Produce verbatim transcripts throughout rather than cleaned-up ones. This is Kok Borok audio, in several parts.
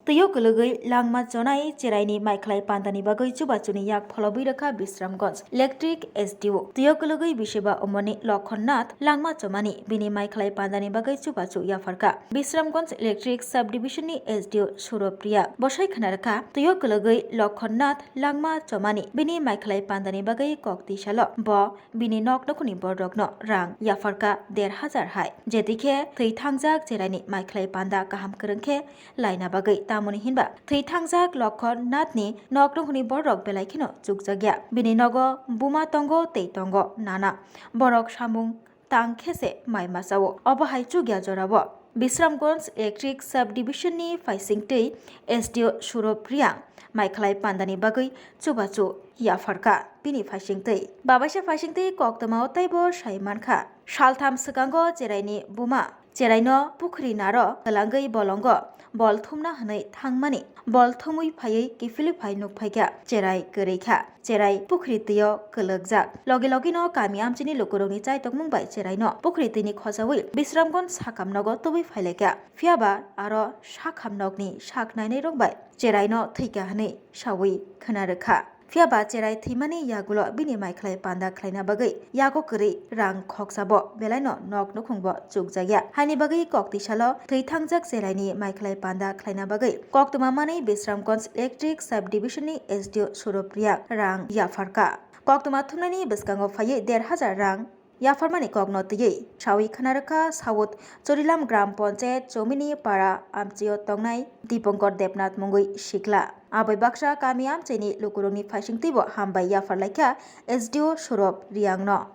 Twi o kwlwgwi langma chonai cheraini maikhlai pandani bagwi chubachuni yak pholobwi rwkha Bisramganj Electric S D O. Twi o kwlwgwi Biseba Omorni Lokhon Nath langma chomani bini maikhlai pandani bagwi chubachu yapharkha Bisramganj Electric Subdivision ni S D O Surabpriya. Bosai khna rwkha twi o kwlwgwi Lokhon Nath langma chomani bini maikhlai pandani bagwi kok twi salo bo bini nok nukhungni bororokno rang yapharkha der hajar hai. Jetikhe thwi thangjak cheraini maikhlai panda kaham kwrwng khe laina bagwi, tamoni hinba thwi thangjak Lokhon Nathni nok nukhungni bororok belai kheno chukjakya. Bini nogo buma tongo tei tongo nana. Borok samung tang khe se mai masa-o. Obo hai chukya jora-o Bisramganj Electric Subdivision ni phaisingtwi S D O Surabpriya maikhlai pandani bagwi chubachu yapharkha bini phaisingtwi. Babaisa phaisingtwi koktwma-o teibo sai mankha. Saltham swkango cheraini buma cheraino pukhri naro kwlangwi bolongo bol thumna hwnwi thangmani. Bol thumwi phaiwi kiphilwi phai nukphaikha cherai kwrwikha. Cherai pukhri twi-o kwlwkjak. Logi logino kami amchini lukurokni chaitokmung bai cheraino pukhri twini khochaui Bisramganj sakam nogo tubui phailaikha. Phiyaba aro sakam nokni sak nainairok bai cheraino thwikha hwnwi saui khna rwkha. Phiyaba cherai thwimani yagulo bini maikhlai panda khlaina bagwi yago kwrwi rang khoksabo belaino nok nukhungbo chukjakya. Haini bagwi kok twi salo thwi thangjak cheraini maikhlai panda khlaina bagwi koktwma manwi Bisramganj Electric Subdivision ni S D O Surabpriya rang yapharkha. Koktwma thumnani bwskango phaiwi der hajar rang yapharmani kokno twiwi saui khna rwkha South Chorilam Gram Panchayat Chomini Para amchio tongnai Dipankar Debnath mungwi sikla. Aboi baksa kami amchaini lukurokni phaisingtwibo hambai yapharlaikha S D O Surabpriya no.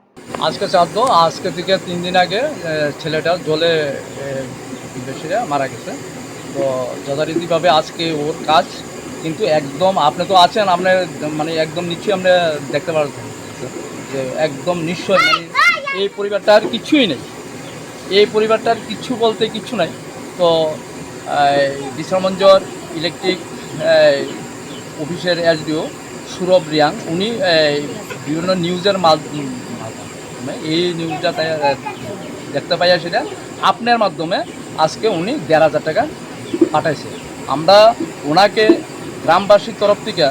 আজকে চার দো, আজকে থেকে তিন দিন আগে, এ, ছেলেটা জলে, এ, ভেসে মারা গেছে। তো যথারীতিভাবে আজকে ওর কাজ, কিন্তু একদম আপনি তো আছেন, আপনি মানে একদম নিশ্চয়ই আমরা দেখতে পারছেন যে একদম নিশ্চয় মানে এই পরিবারটার কিচ্ছুই নেই, এই পরিবারটার কিচ্ছু বলতে কিচ্ছু নাই। তো, এই, বিশ্রামঞ্জর ইলেকট্রিক, এই, অফিসের এসডিও সুরভ রিয়াং, উনি, এই, বিভিন্ন নিউজের মাধ্যমে, এই নিউজটা তাই, এ, দেখতে পাইয়া সেটা আপনার মাধ্যমে আজকে উনি দেড় হাজার টাকা পাঠাইছে। আমরা ওনাকে গ্রামবাসীর তরফ থেকে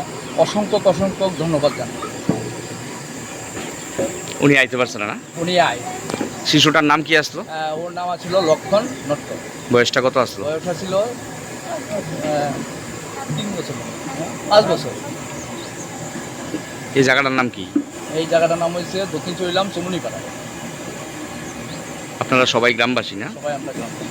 অসংখ্য অসংখ্য ধন্যবাদ জানাই। উনি আইতে পারছে না, না? উনি আয়। শিশুটার নাম কি আসলো? আহ, ওর নাম আছিল লক্ষণ নট্ট। বয়সটা কত আসলো? বয়সটা ছিল, আহ, তিন বছর, পাঁচ বছর। এই জায়গাটার নাম কি? এই জায়গাটার নাম হচ্ছে দক্ষিণ চরিলাম চমুনিপাড়া। আপনারা সবাই গ্রামবাসী, না? সবাই আমরা গ্রামবাসী।